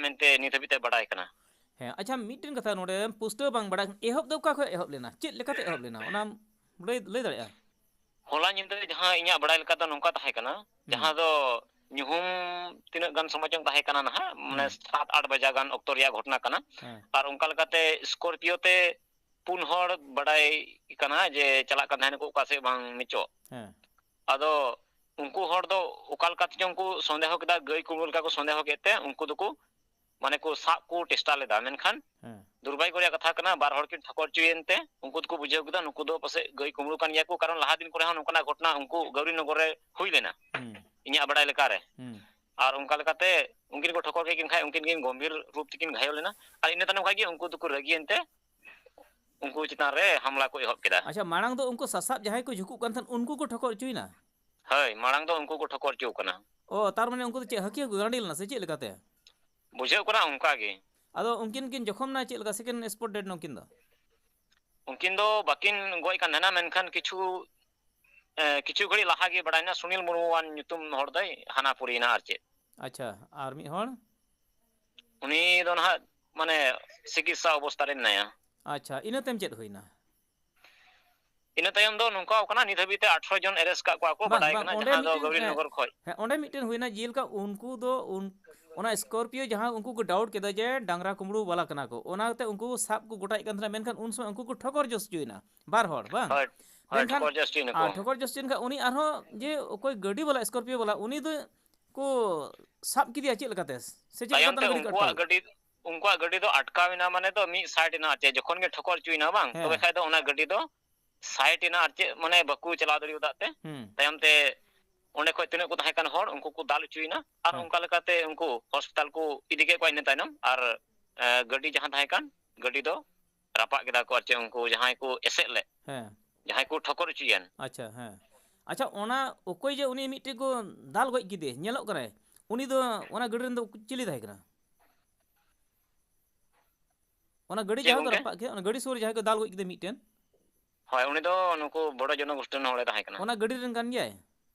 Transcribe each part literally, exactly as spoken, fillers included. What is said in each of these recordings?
ᱢᱮᱱᱛᱮ ᱱᱤᱛ ᱦᱟᱹᱵᱤᱡ ᱛᱮ ᱵᱟᱰᱟᱭ ᱠᱟᱱᱟ᱾ ᱦᱮᱸ, ᱟᱪᱪᱷᱟ, ᱢᱤᱫᱴᱮᱱ ᱠᱟᱛᱷᱟ ᱱᱚᱰᱮ ᱯᱩᱥᱴᱟᱹᱣ ᱵᱟᱝ ᱵᱟᱰᱟᱭ, ᱮᱦᱚᱵ ᱫᱚ ᱚᱠᱟ ᱠᱷᱚᱱ ᱮᱦᱚᱵ ᱞᱮᱱᱟ, ᱪᱮᱫ ᱞᱮᱠᱟᱛᱮ ᱮᱦᱚᱵ ᱞᱮᱱᱟ, ᱚᱱᱟᱢ ᱞᱟᱹᱭ, ᱞᱟᱹᱭ ᱫᱟᱲᱮᱭᱟᱜᱼᱟ? ᱦᱚᱞᱟ ᱧᱤᱫᱟᱹ ᱡᱟᱦᱟᱸ ᱤᱧᱟᱹᱜ ᱵᱟᱲᱟᱭ ᱞᱮᱠᱟ ᱫᱚ ᱱᱚᱝᱠᱟ ᱛᱟᱦᱮᱸ ᱠᱟᱱᱟ, ᱦᱩᱸ᱾ ᱡᱟᱦᱟᱸ ᱫᱚ ᱧᱩᱦᱩᱢ ᱛᱤᱱᱟᱹᱜ ᱜᱟᱱ ᱥᱚᱢᱚᱭ ᱪᱚᱝ ᱛᱟᱦᱮᱸ ᱠᱟᱱᱟ ᱱᱟᱦᱟᱜ, ᱢᱟᱱᱮ ᱦᱩᱸ᱾ ᱥᱟᱛ ᱟᱴ ᱵᱟᱡᱟ ᱜᱟᱱ ᱚᱠᱛᱚ ᱨᱮᱭᱟᱜ ᱜᱷᱚᱴᱚᱱᱟ ᱠᱟᱱᱟ᱾ ᱦᱮᱸ᱾ ᱟᱨ ᱚᱱᱠᱟ ᱞᱮᱠᱟᱛᱮ ᱥᱠᱚᱨᱯᱤᱭᱳ ᱛᱮ ᱯᱩᱱ ᱦᱚᱲ ᱵᱟᱰᱟᱭ ᱠᱟᱱᱟ ᱡᱮ ᱪᱟᱞᱟᱜ ᱠᱟᱱ ᱛᱟᱦᱮᱱᱟᱠᱚ ᱚᱠᱟ ᱥᱮᱫ ᱵᱟᱝ ᱢᱤᱪᱚᱜ᱾ ᱦᱮᱸ᱾ ᱟᱫᱚ ᱩᱱᱠᱩ ᱦᱚᱲ ᱫᱚ ᱚᱠᱟ ᱞᱮᱠᱟ ᱛᱮᱪᱚᱝ ᱠᱚ ᱥᱚᱱᱫᱮᱦᱚ ᱠᱮᱫᱟ, ᱜᱟᱹᱭ ᱠᱩᱢᱵᱽᱲᱩ ᱞᱮᱠᱟ ᱠᱚ ᱥᱚᱱᱫᱮᱦᱚ ᱠᱮᱫ ᱛᱮ ᱩᱱᱠᱩ ᱫᱚᱠᱚ, ᱢᱟᱱᱮ, ᱠᱚ ᱥᱟᱵ ᱠᱚ ᱪᱮᱥᱴᱟ ᱞᱮᱫᱟ, ᱢᱮᱱᱠᱷᱟᱱ ᱦᱮᱸ᱾ ᱫᱩᱨᱵᱷᱟᱜᱽᱜᱚ ᱨᱮᱭᱟᱜ ᱠᱟᱛᱷᱟ ᱠᱟᱱᱟ, ᱵᱟᱨ ᱦᱚᱲ ᱠᱤᱱ ᱴᱷᱚᱠᱚᱨ ᱦᱚᱪᱚᱭᱮᱱ ᱛᱮ ᱩᱱᱠᱩ ᱫᱚᱠᱚ ᱵᱩᱡᱷᱟᱹᱣ ᱠᱮᱫᱟ ᱱᱩᱠᱩ ᱫᱚ ᱯᱟᱥᱮᱡ ᱜᱟᱹᱭ ᱠᱩᱢᱵᱽᱲᱩ ᱠᱟᱱ ᱜᱮᱭᱟ ᱠᱚ, ᱠᱟᱨᱚᱱ ᱞᱟᱦᱟ ᱫᱤᱱ ᱠᱚᱨᱮ ᱦᱚᱸ ᱱᱚᱝᱠᱟᱱᱟᱜ ᱜᱷᱚᱴᱚᱱᱟ ᱩᱱᱠᱩ ᱜᱟᱣᱨᱤᱱᱚᱜᱚᱨ ᱨᱮ ᱦᱩᱭ ᱞᱮᱱᱟ, ᱦᱩᱸ᱾ ᱤᱧᱟᱹᱜ ᱵᱟᱰᱟᱭ ᱞᱮᱠᱟᱨᱮ᱾ ᱦᱩᱸ᱾ ᱟᱨ ᱚᱱᱠᱟ ᱞᱮᱠᱟᱛᱮ ᱩᱱᱠᱤᱱ ᱠᱚ ᱴᱷᱚᱠᱚᱨ ᱠᱮᱫ ᱠᱤᱱ ᱠᱷᱟᱡ ᱩᱱᱠᱤᱱ ᱠᱤᱱ ᱜᱚᱢᱵᱷᱤᱨ ᱨᱩᱯ ᱛᱮᱠᱤᱱ ᱜᱷᱟᱭᱚᱞ ᱮᱱᱟ, ᱟᱨ ᱤᱱᱟᱹ ᱛᱟᱭᱱᱚᱢ ᱠᱷᱟᱡ ᱜᱮ ᱩᱱᱠᱩ ᱫᱚᱠᱚ ᱨᱟᱹᱜᱤᱭᱮᱱ ᱛᱮ ᱩᱱᱠᱩ ᱪᱮᱛᱟᱱ ᱨᱮ ᱦᱟᱢᱞᱟ ᱠᱚ ᱮᱦᱚᱵ ᱠᱮᱫᱟ᱾ ᱟᱪᱪᱷᱟ, ᱢᱟᱲᱟᱝ ᱫᱚ ᱩᱱᱠᱩ ᱥᱟᱥᱟᱵ ᱡᱟᱦᱟᱸᱭ ᱠᱚ ᱡᱷᱩᱠᱩᱜ ᱠᱟᱱ ᱛᱟᱦᱮᱸᱫ, ᱩᱱᱠᱩ ᱠᱚ ᱴᱷᱚᱠᱚᱨ ᱦᱚᱪᱚᱭᱮᱱᱟ? ᱦᱳᱭ, ᱢᱟᱲᱟᱝ ᱫᱚ ᱩᱱᱠᱩ ᱠᱚ ᱴᱷᱚᱠᱚᱨ ᱦᱚᱪᱚ ᱠᱟᱱᱟ᱾ ᱚ, ᱛᱟᱨ ᱢᱟᱱᱮ ᱩᱱᱠᱩ ᱫᱚ ᱪᱮᱫ ᱦᱟᱹᱠᱤ ᱦᱟᱹᱠᱩ ᱜᱟᱸᱰᱮ ᱞᱮᱱᱟ ᱥᱮ ᱪᱮᱫ ᱞᱮᱠᱟᱛᱮ? ᱵᱩᱡᱷᱟᱹᱜ ᱠᱟᱱᱟ ᱚᱱᱠᱟ ᱜᱮ᱾ ᱟᱫᱚ ᱩᱱᱠᱤᱱ ᱠᱤᱱ ᱡᱚᱠᱷᱚᱢ ᱱᱟ ᱪᱮᱫ ᱞᱮᱠᱟ, ᱥᱮ ᱠᱤᱱ spot dead ᱱᱟ ᱩᱱᱠᱤᱱ ᱫᱚ? ᱩᱱᱠᱤᱱ ᱫᱚ ᱵᱟᱹᱠᱤᱱ ᱜᱚᱡ ᱠᱟᱱ ᱛᱟᱦᱮᱱᱟ, ᱢᱮᱱᱠᱷᱟᱱ ᱠᱤᱪᱷᱩ, ᱮ, ᱠᱤᱪᱷᱩ ᱜᱷᱟᱹᱲᱤᱡ ᱞᱟᱦᱟ ᱜᱮ ᱵᱟᱲᱟᱭᱱᱟ, ᱥᱩᱱᱤᱞ ᱢᱩᱨᱢᱩᱣᱟᱱ ᱧᱩᱛᱩᱢ ᱦᱚᱲ ᱫᱚᱭ ᱦᱟᱱᱟ ᱯᱩᱨᱤᱭᱮᱱᱟ ᱟᱨ ᱪᱮᱫ᱾ ᱟᱪᱪᱷᱟ, ᱟᱨ ᱢᱤᱫ ᱦᱚᱲ? ᱩᱱᱤ ᱫᱚ ᱱᱟᱦᱟᱜ, ᱢᱟᱱᱮ, ᱪᱤᱠᱤᱛᱥᱟ ᱚᱵᱚᱥᱛᱟ ᱨᱮ ᱢᱮᱱᱟᱭᱟ᱾ ᱟᱪᱪᱷᱟ, ᱤᱱᱟᱹ ᱛᱟᱭᱚᱢ ᱪᱮᱫ ᱦᱩᱭᱱᱟ? ᱤᱱᱟᱹ ᱛᱟᱭᱚᱢ ᱫᱚ ᱱᱚᱝᱠᱟᱣ ᱠᱟᱱᱟ, ᱱᱤᱛ ᱦᱟᱹᱵᱤᱡ ᱛᱮ ᱟᱴᱷᱨᱚ ᱡᱚᱱ arrest ᱠᱟᱜ ᱠᱚᱣᱟ ᱠᱚ, ᱵᱟᱝ, ᱵᱟᱰᱟᱭ ᱵᱟᱝ, ᱠᱟᱱᱟ, ᱚᱸᱰᱮ ᱡᱟᱦᱟᱸ ᱫᱚ ᱢᱤᱫᱴᱮᱱ, ᱜᱟᱣᱨᱤ ᱮ, ᱱᱚᱜᱚᱨ ᱠᱷᱚᱡ᱾ ᱦᱮᱸ, ᱚᱸᱰᱮ ᱢᱤᱫᱴᱮᱱ ᱦᱩᱭᱱᱟ, ᱡᱮᱞᱮᱠᱟ ᱩᱱᱠᱩ ᱫᱚ ᱩᱱ-, ᱚᱱᱟ Scorpio ᱡᱟᱦᱟᱸ ᱩᱱᱠᱩ ᱠᱚ doubt ᱠᱮᱫᱟ ᱡᱮ ᱰᱟᱝᱨᱟ ᱠᱩᱢᱵᱽᱲᱩ ᱵᱟᱞᱟ ᱠᱟᱱᱟ ᱠᱚ, ᱚᱱᱟᱛᱮ ᱩᱱᱠᱩ ᱥᱟᱵ ᱠᱚ ᱜᱚᱴᱟᱭᱮᱫ ᱠᱟᱱ ᱛᱟᱦᱮᱱᱟ, ᱢᱮᱱᱠᱷᱟᱱ ᱩᱱ ᱥᱚᱢᱚᱭ ᱩᱱᱠᱩ ᱠᱚ ᱴᱷᱚᱠᱚᱨ ᱡᱚᱥ ᱦᱚᱪᱚᱭᱮᱱᱟ ᱵᱟᱨ ᱦᱚᱲ, ᱵᱟᱝ? ᱦᱳᱭ, ᱦᱳᱭ, ᱢᱮᱱᱠᱷᱟᱱ, ᱴᱷᱚᱠᱚᱨ ᱡᱚᱥ ᱦᱚᱪᱚᱭᱮᱱᱟ ᱠᱚ᱾ ᱟᱨ ᱴᱷᱚᱠᱚᱨ ᱡᱚᱥ ᱦᱚᱪᱚᱭᱮᱱ ᱠᱷᱟᱱ ᱩᱱᱤ ᱟᱨᱦᱚᱸ ᱡᱮ ᱚᱠᱚᱭ ᱜᱟᱹᱰᱤ ᱵᱟᱞᱟ, Scorpio ᱵᱟᱞᱟ, ᱩᱱᱤ ᱫᱚ ᱠᱚ ᱥᱟᱵ ᱠᱮᱫᱮᱭᱟ ᱪᱮᱫ ᱞᱮᱠᱟᱛᱮ? ᱥᱮ ᱪᱮᱫ ᱛᱟᱭᱚᱢ ᱞᱮᱠᱟᱛᱮ ᱛᱮ ᱚᱱᱟ ᱜᱟᱹᱰᱤ ᱠᱚ ᱩᱱᱠᱩᱣᱟᱜ ᱟᱴᱠᱟᱣ ᱠᱮᱫᱟ? ᱜᱟᱹᱰᱤ, ᱩᱱᱠᱩᱣᱟᱜ ᱜᱟᱹᱰᱤ ᱫᱚ ᱟᱴᱠᱟᱣ ᱮᱱᱟ, ᱢᱟᱱᱮ ᱫᱚ ᱢᱤᱫ side ᱮᱱᱟ, ᱪᱮ ᱡᱚᱠᱷᱚᱱ ᱜᱮ ᱴᱷᱚᱠᱚᱨ ᱦᱚᱪᱚᱭᱮᱱᱟ, ᱵᱟᱝ? ᱦᱮᱸ᱾ ᱛᱚᱵᱮ ᱠᱷᱟᱡ ᱫᱚ ᱚᱱᱟ ᱜᱟᱹᱰᱤ ᱫᱚ side ᱮᱱᱟ, ᱟᱨ ᱪᱮᱫ, ᱢᱟᱱᱮ, ᱵᱟᱠᱚ ᱪᱟᱞᱟᱣ ᱫᱟᱲᱮᱭᱟᱫᱟ ᱛᱮ᱾ ᱦᱩᱸ᱾ ᱛᱟᱭᱚᱢ ᱛᱮ ᱚᱸᱰᱮ ᱠᱷᱚᱡ ᱛᱤᱱᱟᱹᱜ ᱠᱚ ᱛᱟᱦᱮᱸ ᱠᱟᱱ ᱦᱚᱲ, ᱩᱱᱠᱩ ᱠᱚ ᱫᱟᱞ ᱦᱚᱪᱚᱭᱮᱱᱟ, ᱟᱨ ᱦᱮᱸ᱾ ᱚᱱᱠᱟ ᱞᱮᱠᱟᱛᱮ ᱩᱱᱠᱩ hospital ᱠᱚ ᱤᱫᱤ ᱠᱮᱫ ᱠᱚᱣᱟ ᱤᱱᱟᱹ ᱛᱟᱭᱱᱚᱢ, ᱟᱨ, ᱮ, ᱜᱟᱹᱰᱤ ᱡᱟᱦᱟᱸ ᱛᱟᱦᱮᱸ ᱠᱟᱱ, ᱜᱟᱹᱰᱤ ᱫᱚ ᱨᱟᱯᱟᱜ ᱠᱮᱫᱟ ᱠᱚ, ᱟᱨ ᱪᱮᱫ, ᱩᱱᱠᱩ ᱡᱟᱦᱟᱸᱭ ᱠᱚ ᱮᱥᱮᱫ ᱞᱮᱫ, ᱦᱮᱸ᱾ ᱡᱟᱦᱟᱸᱭ ᱠᱚ ᱴᱷᱚᱠᱚᱨ ᱦᱚᱪᱚᱭᱮᱱ᱾ ᱟᱪᱪᱷᱟ, ᱦᱮᱸ᱾ ᱟᱪᱪᱷᱟ, ᱚᱱᱟ ᱚᱠᱚᱭ ᱡᱮ ᱩᱱᱤ ᱢᱤᱫᱴᱮᱡ ᱠᱚ ᱫᱟᱞ ᱜᱚᱡ ᱠᱮᱫᱮ, ᱧᱮᱞᱚᱜ ᱠᱟᱱᱟᱭ, ᱩᱱᱤ ᱫᱚ ᱚᱱᱟ ᱜᱟᱹᱰᱤ ᱨᱮᱱ ᱫᱚ ᱪᱤᱞᱤ ᱛᱟᱦᱮᱸ ᱠᱟᱱᱟ? ᱚᱱᱟ ᱜᱟᱹᱰᱤ ᱪᱮᱫ ᱡᱟᱦᱟᱸ ᱠᱚ ᱜᱚᱝᱠᱮ? ᱨᱟᱯᱟᱜ ᱠᱮᱫ, ᱚᱱᱟ ᱜᱟᱹᱰᱤ ᱥᱩᱨ ᱨᱮ ᱡᱟᱦᱟᱸᱭ ᱠᱚ ᱫᱟᱞ ᱜᱚᱡ ᱠᱮᱫᱮ ᱢᱤᱫᱴᱮᱱ? ᱦᱳᱭ, ᱩᱱᱤ ᱫᱚ ᱱᱩᱠᱩ ᱵᱚᱰᱚ ᱡᱚᱱᱚᱜᱳᱥᱴᱷᱤ ᱨᱮᱱ ᱦᱚᱲᱮ ᱛᱟᱦᱮᱸ ᱠᱟᱱᱟ᱾ ᱚᱱᱟ ᱜᱟᱹᱰᱤ ᱨᱮᱱ ᱠᱟᱱ ᱜᱮᱭᱟᱭ?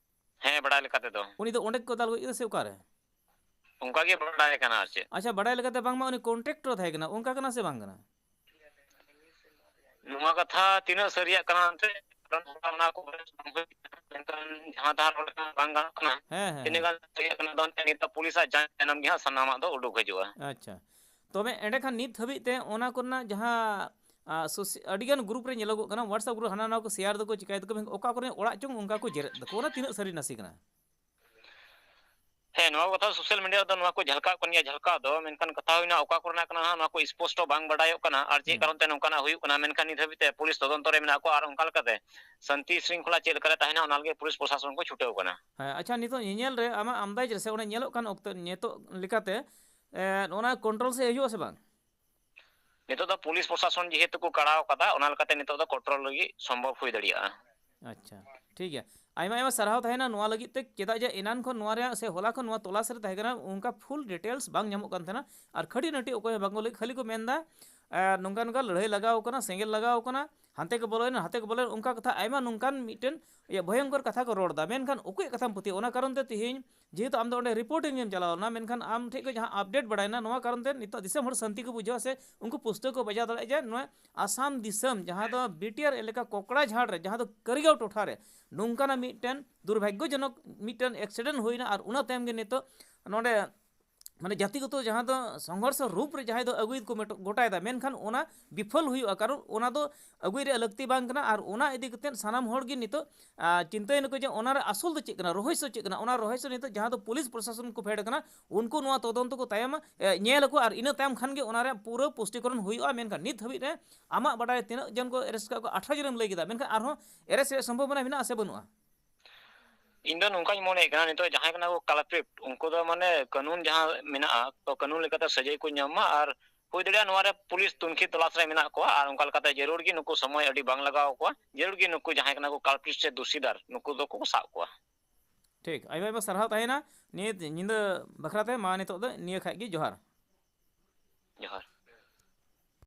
ᱦᱮᱸ, ᱵᱟᱲᱟᱭ ᱞᱮᱠᱟ ᱛᱮᱫᱚ᱾ ᱩᱱᱤ ᱫᱚ ᱚᱸᱰᱮ ᱜᱮᱠᱚ ᱫᱟᱞ ᱜᱚᱡ ᱠᱮᱫᱮ ᱥᱮ ᱚᱠᱟᱨᱮ? ᱚᱱᱠᱟ ᱜᱮ ᱵᱟᱰᱟᱭ ᱠᱟᱱᱟ ᱟᱨ ᱪᱮᱫ᱾ ᱟᱪᱪᱷᱟ, ᱵᱟᱰᱟᱭ ᱞᱮᱠᱟᱛᱮ ᱵᱟᱝᱢᱟ ᱩᱱᱤ ᱠᱚᱱᱴᱨᱟᱠᱴᱚᱨ ᱛᱟᱦᱮᱸ ᱠᱟᱱᱟ, ᱚᱱᱠᱟ ᱠᱟᱱᱟ ᱥᱮ ᱵᱟᱝ ᱠᱟᱱᱟ? ᱱᱚᱣᱟ ᱠᱟᱛᱷᱟ ᱛᱤᱱᱟᱹᱜ ᱥᱟᱹᱨᱤᱭᱟᱜ ᱠᱟᱱᱟ ᱮᱱᱛᱮ, ᱠᱟᱨᱚᱱ ᱚᱱᱟ, ᱚᱱᱟ ᱠᱚ ᱵᱟᱝ ᱦᱩᱭ ᱠᱟᱱᱟ, ᱢᱮᱱᱠᱷᱟᱱ ᱡᱟᱦᱟᱸ ᱛᱟᱦᱟᱸ ᱨᱚᱲ ᱞᱮᱠᱷᱟᱱ ᱵᱟᱝ ᱜᱟᱱᱚᱜ ᱠᱟᱱᱟ᱾ ᱦᱮᱸ, ᱦᱮᱸ, ᱛᱤᱱᱟᱹᱜ ᱦᱮᱸ᱾ ᱜᱟᱱ ᱥᱟᱹᱨᱤᱭᱟᱜ ᱠᱟᱱᱟ ᱫᱚ ᱮᱱᱛᱮ ᱱᱤᱛᱚᱜ ᱯᱩᱞᱤᱥᱟᱜ ᱡᱟᱸᱪ ᱛᱟᱭᱱᱚᱢ ᱜᱮ ᱦᱟᱸᱜ ᱥᱟᱱᱟᱢᱟᱜ ᱫᱚ ᱩᱰᱩᱠ ᱦᱤᱡᱩᱜᱼᱟ᱾ ᱟᱪᱪᱷᱟ, ᱛᱚᱵᱮ ᱮᱸᱰᱮᱠᱷᱟᱱ ᱱᱤᱛ ᱦᱟᱹᱵᱤᱡ ᱛᱮ ᱚᱱᱟ ᱠᱚᱨᱮᱱᱟᱜ ᱡᱟᱦᱟᱸ, ᱟ, ᱥᱳᱥ-, ᱟᱹᱰᱤᱜᱟᱱ ᱜᱨᱩᱯ ᱨᱮ ᱧᱮᱞᱚᱜᱚᱜ ᱠᱟᱱᱟ, WhatsApp ᱜᱨᱩᱯ ᱦᱟᱱᱟ ᱱᱟᱣᱟ ᱠᱚ ᱥᱮᱭᱟᱨ ᱫᱟᱠᱚ, ᱪᱤᱠᱟᱹᱭ ᱫᱟᱠᱚ, ᱢᱮᱱᱠᱷᱟᱱ ᱚᱠᱟ ᱠᱚᱨᱮ ᱚᱲᱟᱜ ᱪᱚᱝ ᱚᱱᱠᱟ ᱠᱚ ᱡᱮᱨᱮᱫ ᱫᱟᱠᱚ, ᱚᱱᱟ ᱛᱤᱱᱟᱹᱜ ᱥᱟᱹᱨᱤ ᱱᱟᱥᱮ ᱠᱟᱱᱟ? ᱦᱮᱸ, ᱱᱚᱣᱟ ᱠᱟᱛᱷᱟ ᱥᱳᱥᱟᱞ ᱢᱤᱰᱤᱭᱟ ᱨᱮᱫᱚ ᱱᱚᱣᱟ ᱠᱚ ᱡᱷᱟᱞᱠᱟᱜ ᱠᱟᱱ ᱜᱮᱭᱟ, ᱡᱷᱟᱞᱠᱟᱣ ᱫᱚ, ᱢᱮᱱᱠᱷᱟᱱ ᱠᱟᱛᱷᱟ ᱦᱩᱭᱱᱟ ᱚᱠᱟ ᱠᱚᱨᱮᱱᱟᱜ ᱠᱟᱱᱟ ᱦᱟᱸᱜ, ᱱᱚᱣᱟ ᱠᱚ ᱥᱯᱚᱥᱴᱚ ᱵᱟᱝ ᱵᱟᱰᱟᱭᱚᱜ ᱠᱟᱱᱟ, ᱟᱨ ᱪᱮᱫ ᱦᱩᱸ᱾ ᱠᱟᱨᱚᱱ ᱛᱮ ᱱᱚᱝᱠᱟᱱᱟᱜ ᱦᱩᱭᱩᱜ ᱠᱟᱱᱟ, ᱢᱮᱱᱠᱷᱟᱱ ᱱᱤᱛ ᱦᱟᱹᱵᱤᱡ ᱛᱮ ᱯᱩᱞᱤᱥ ᱛᱚᱫᱚᱱᱛᱚ ᱨᱮ ᱢᱮᱱᱟᱜ ᱠᱚᱣᱟ, ᱟᱨ ᱚᱱᱠᱟ ᱞᱮᱠᱟᱛᱮ ᱥᱟᱱᱛᱤ ᱥᱨᱤᱝᱠᱷᱚᱞᱟ ᱪᱮᱫ ᱞᱮᱠᱟᱨᱮ ᱛᱟᱦᱮᱱᱟ, ᱚᱱᱟ ᱞᱟᱹᱜᱤᱫ ᱯᱩᱞᱤᱥ ᱯᱨᱚᱥᱟᱥᱚᱱ ᱠᱚ ᱪᱷᱩᱴᱟᱹᱣ ᱠᱟᱱᱟ᱾ ᱦᱮᱸ, ᱟᱪᱪᱷᱟ, ᱱᱤᱛᱚᱜ ᱧᱮᱧᱮᱞ ᱨᱮ ᱟᱢᱟᱜ ᱟᱢᱫᱟᱡᱽ ᱨᱮ ᱥᱮ ᱚᱱᱟ ᱧᱮᱞᱚᱜ ᱠᱟᱱ ᱚᱠᱛᱚ ᱱᱤᱛᱚᱜ ᱞᱮᱠᱟᱛᱮ, ᱮᱸ, ᱚᱱᱟ ᱠᱚᱱᱴᱨᱳᱞ ᱥᱮᱫ ᱦᱤᱡᱩᱜᱼᱟ ᱥᱮ ᱵᱟᱝ? ᱱᱤᱛᱚᱜ ᱫᱚ ᱯᱩᱞᱤᱥ ᱯᱨᱚᱥᱟᱥᱚᱱ ᱡᱮᱦᱮᱛᱩ ᱠᱚ ᱠᱟᱲᱟᱣ ᱠᱟᱫᱟ, ᱚᱱᱟ ᱞᱮᱠᱟᱛᱮ ᱱᱤᱛᱚᱜ ᱫᱚ ᱠᱚᱱᱴᱨᱳᱞ ᱞᱟᱹᱜᱤᱫ ᱥᱚᱢᱵᱷᱚᱵ ᱦᱩᱭ ᱫᱟᱲᱮᱭᱟᱜᱼᱟ᱾ ᱟᱪᱪᱷᱟ, ᱴᱷᱤᱠ ᱜᱮᱭᱟ᱾ ᱟᱭᱢᱟ ᱟᱭᱢᱟ ᱥᱟᱨᱦᱟᱣ ᱛᱟᱦᱮᱱᱟ ᱱᱚᱣᱟ ᱞᱟᱹᱜᱤᱫ ᱛᱮ, ᱪᱮᱫᱟᱜ ᱡᱮ ᱮᱱᱟᱱ ᱠᱷᱚᱱ ᱱᱚᱣᱟ ᱨᱮᱭᱟᱜ ᱥᱮ ᱦᱚᱞᱟ ᱠᱷᱚᱱ ᱱᱚᱣᱟ ᱛᱚᱞᱟᱥ ᱨᱮ ᱛᱟᱦᱮᱸ ᱠᱟᱱᱟ, ᱚᱱᱠᱟ ᱯᱷᱩᱞ ᱰᱤᱴᱮᱞᱥ ᱵᱟᱝ ᱧᱟᱢᱚᱜ ᱠᱟᱱ ᱛᱟᱦᱮᱱᱟ᱾ ᱟᱨ ᱠᱷᱟᱹᱴᱤ ᱱᱟᱹᱴᱤ ᱚᱠᱚᱭ ᱦᱚᱸ ᱵᱟᱝ ᱠᱚ ᱞᱟᱹᱭ, ᱠᱷᱟᱹᱞᱤ ᱠᱚ ᱢᱮᱱᱫᱟ, ᱮ, ᱱᱚᱝᱠᱟ ᱱᱚᱝᱠᱟ ᱞᱟᱹᱲᱦᱟᱹᱭ ᱞᱟᱜᱟᱣ ᱠᱟᱱᱟ, ᱥᱮᱸᱜᱮᱞ ᱞᱟᱜᱟᱣ ᱠᱟᱱᱟ, ᱦᱟᱱᱛᱮ ᱠᱚ ᱵᱚᱞᱚᱭᱮᱱᱟ, ᱱᱟᱛᱮ ᱠᱚ ᱵᱚᱞᱚᱭᱮᱱᱟ, ᱚᱱᱠᱟ ᱠᱟᱛᱷᱟ ᱟᱭᱢᱟ ᱱᱚᱝᱠᱟᱱ ᱢᱤᱫᱴᱮᱱ, ᱤᱭᱟᱹ, ᱵᱷᱚᱭᱚᱝᱠᱚᱨ ᱠᱟᱛᱷᱟ ᱠᱚ ᱨᱚᱲ ᱮᱫᱟ᱾ ᱢᱮᱱᱠᱷᱟᱱ ᱚᱠᱚᱭᱟᱜ ᱠᱟᱛᱷᱟᱢ ᱯᱟᱹᱛᱭᱟᱹᱜᱼᱟ? ᱚᱱᱟ ᱠᱟᱨᱚᱱ ᱛᱮ ᱛᱮᱦᱮᱧ ᱡᱮᱦᱮᱛᱩ ᱟᱢ ᱫᱚ ᱚᱸᱰᱮ ᱨᱤᱯᱳᱨᱴᱤᱝ ᱮᱢ ᱪᱟᱞᱟᱣ ᱞᱮᱱᱟ, ᱢᱮᱱᱠᱷᱟᱱ ᱟᱢ ᱴᱷᱮᱱ ᱠᱷᱚᱱ ᱡᱟᱦᱟᱸ ᱟᱯᱰᱮᱴ ᱵᱟᱲᱟᱭᱮᱱᱟ, ᱱᱚᱣᱟ ᱠᱟᱨᱚᱱ ᱛᱮ ᱱᱤᱛᱚᱜ ᱫᱤᱥᱚᱢ ᱦᱚᱲ ᱥᱟᱱᱛᱤ ᱠᱚ ᱵᱩᱡᱷᱟᱹᱣᱟ ᱥᱮ ᱩᱱᱠᱩ ᱯᱩᱥᱴᱟᱹᱣ ᱠᱚ ᱵᱟᱡᱟᱣ ᱫᱟᱲᱮᱭᱟᱜᱼᱟ ᱡᱮ ᱱᱚᱣᱟ ᱟᱥᱟᱢ ᱫᱤᱥᱚᱢ, ᱡᱟᱦᱟᱸ ᱫᱚ ᱵᱤᱴᱤᱟᱨ ᱮᱞᱟᱠᱟ ᱠᱚᱠᱲᱟᱡᱷᱟᱲ ᱨᱮ, ᱡᱟᱦᱟᱸ ᱫᱚ ᱠᱟᱹᱨᱤᱜᱟᱸᱣ ᱴᱚᱴᱷᱟ ᱨᱮ ᱱᱚᱝᱠᱟᱱᱟᱜ ᱢᱤᱫᱴᱮᱱ ᱫᱩᱨᱵᱷᱟᱜᱽᱜᱚᱡᱚᱱᱚᱠ ᱢᱤᱫᱴᱮᱱ ᱮᱠᱥᱤᱰᱮᱱᱴ ᱦᱩᱭᱱᱟ, ᱟᱨ ᱚᱱᱟ ᱛᱟᱭᱚᱢ ᱜᱮ ᱱᱤᱛᱚᱜ ᱱᱚᱰᱮ ᱢᱟᱱᱮ ᱡᱟᱹᱛᱤᱜᱚᱛᱚ ᱡᱟᱦᱟᱸ ᱫᱚ ᱥᱚᱝᱜᱷᱚᱨᱥᱚ ᱨᱩᱯ ᱨᱮ ᱡᱟᱦᱟᱸᱭ ᱫᱚ ᱟᱹᱜᱩᱭ ᱠᱚ ᱢᱮᱴ-, ᱜᱚᱴᱟᱭᱮᱫᱟ, ᱢᱮᱱᱠᱷᱟᱱ ᱚᱱᱟ ᱵᱤᱯᱷᱚᱞ ᱦᱩᱭᱩᱜᱼᱟ, ᱠᱟᱨᱚᱱ ᱚᱱᱟ ᱫᱚ ᱟᱹᱜᱩᱭ ᱨᱮᱭᱟᱜ ᱞᱟᱹᱠᱛᱤ ᱵᱟᱝ ᱠᱟᱱᱟ᱾ ᱟᱨ ᱚᱱᱟ ᱤᱫᱤ ᱠᱟᱛᱮᱫ ᱥᱟᱱᱟᱢ ᱦᱚᱲ ᱜᱮ ᱱᱤᱛᱚᱜ, ᱟ, ᱪᱤᱱᱛᱟᱹᱭ ᱱᱟᱠᱚ ᱡᱮ ᱚᱱᱟ ᱨᱮ ᱟᱥᱚᱞ ᱫᱚ ᱪᱮᱫ ᱠᱟᱱᱟ, ᱨᱚᱦᱚᱥᱭᱚ ᱪᱮᱫ ᱠᱟᱱᱟ᱾ ᱚᱱᱟ ᱨᱚᱦᱚᱥᱭᱚ ᱱᱤᱛᱚᱜ ᱡᱟᱦᱟᱸ ᱫᱚ ᱯᱩᱞᱤᱥ ᱯᱨᱚᱥᱟᱥᱚᱱ ᱠᱚ ᱯᱷᱮᱰ ᱠᱟᱱᱟ, ᱩᱱᱠᱩ ᱱᱚᱣᱟ ᱛᱚᱫᱚᱱᱛᱚ ᱠᱚ ᱛᱟᱭᱚᱢᱟ, ᱮ, ᱧᱮᱞ ᱟᱠᱚ, ᱟᱨ ᱤᱱᱟᱹ ᱛᱟᱭᱚᱢ ᱠᱷᱟᱱ ᱜᱮ ᱚᱱᱟ ᱨᱮᱭᱟᱜ ᱯᱩᱨᱟᱹ ᱯᱩᱥᱴᱤᱠᱚᱨᱚᱱ ᱦᱩᱭᱩᱜᱼᱟ᱾ ᱢᱮᱱᱠᱷᱟᱱ ᱱᱤᱛ ᱦᱟᱹᱵᱤᱡ ᱨᱮ ᱟᱢᱟᱜ ᱵᱟᱰᱟᱭ ᱛᱤᱱᱟᱹᱜ ᱡᱚᱱ ᱠᱚ ᱮᱨᱮᱥᱴ ᱠᱟᱜ ᱠᱚᱣᱟ? ᱟᱴᱷᱨᱚ ᱡᱚᱱᱮᱢ ᱞᱟᱹᱭ ᱠᱮᱫᱟ, ᱢᱮᱱᱠᱷᱟᱱ ᱟᱨᱦᱚᱸ ᱮᱨᱮᱥᱴ ᱨᱮᱭᱟᱜ ᱥᱚᱢᱵᱷᱚᱵᱚᱱᱟ ᱢᱮᱱᱟᱜᱼᱟ ᱥᱮ ᱵᱟᱹᱱᱩᱜᱼᱟ? ᱤᱧ ᱫᱚ ᱱᱚᱝᱠᱟᱧ ᱢᱚᱱᱮᱭᱮᱫ ᱠᱟᱱᱟ, ᱱᱤᱛᱚᱜ ᱡᱟᱦᱟᱸᱭ ᱠᱟᱱᱟ ᱠᱚ culprit, ᱩᱱᱠᱩ ᱫᱚ ᱢᱟᱱᱮ ᱠᱟᱹᱱᱩᱱ ᱡᱟᱦᱟᱸ ᱢᱮᱱᱟᱜᱼᱟ, ᱛᱚ ᱠᱟᱹᱱᱩᱱ ᱞᱮᱠᱟᱛᱮ ᱥᱟᱹᱡᱟᱹᱭ ᱠᱚ ᱧᱟᱢ ᱢᱟ, ᱟᱨ ᱦᱩᱭ ᱫᱟᱲᱮᱭᱟᱜᱼᱟ ᱱᱚᱣᱟ ᱨᱮ ᱯᱩᱞᱤᱥ ᱛᱩᱱᱠᱷᱤ ᱛᱚᱞᱟᱥ ᱨᱮ ᱢᱮᱱᱟᱜ ᱠᱚᱣᱟ, ᱟᱨ ᱚᱱᱠᱟ ᱞᱮᱠᱟᱛᱮ ᱡᱟᱹᱨᱩᱲ ᱜᱮ ᱱᱩᱠᱩ ᱥᱚᱢᱚᱭ ᱟᱹᱰᱤ ᱵᱟᱝ ᱞᱟᱜᱟᱣ ᱟᱠᱚᱣᱟ, ᱡᱟᱹᱨᱩᱲ ᱜᱮ ᱱᱩᱠᱩ ᱡᱟᱦᱟᱸᱭ ᱠᱟᱱᱟ ᱠᱚ culprit ᱥᱮ ᱫᱩᱥᱤᱫᱟᱨ, ᱱᱩᱠᱩ ᱫᱚᱠᱚ ᱥᱟᱵ ᱠᱚᱣᱟ᱾ ᱴᱷᱤᱠ, ᱟᱭᱢᱟ ᱟᱭᱢᱟ ᱥᱟᱨᱦᱟᱣ ᱛᱟᱦᱮᱱᱟ ᱱᱤᱭᱟᱹ ᱧᱤᱫᱟᱹ ᱵᱟᱠᱷᱨᱟ ᱛᱮ᱾ ᱢᱟ ᱱᱤᱛᱚᱜ ᱫᱚ ᱱᱤᱭᱟᱹ ᱠᱷᱟᱡ ᱜᱮ, ᱡᱚᱦᱟᱨ᱾ ᱡᱚᱦᱟᱨ᱾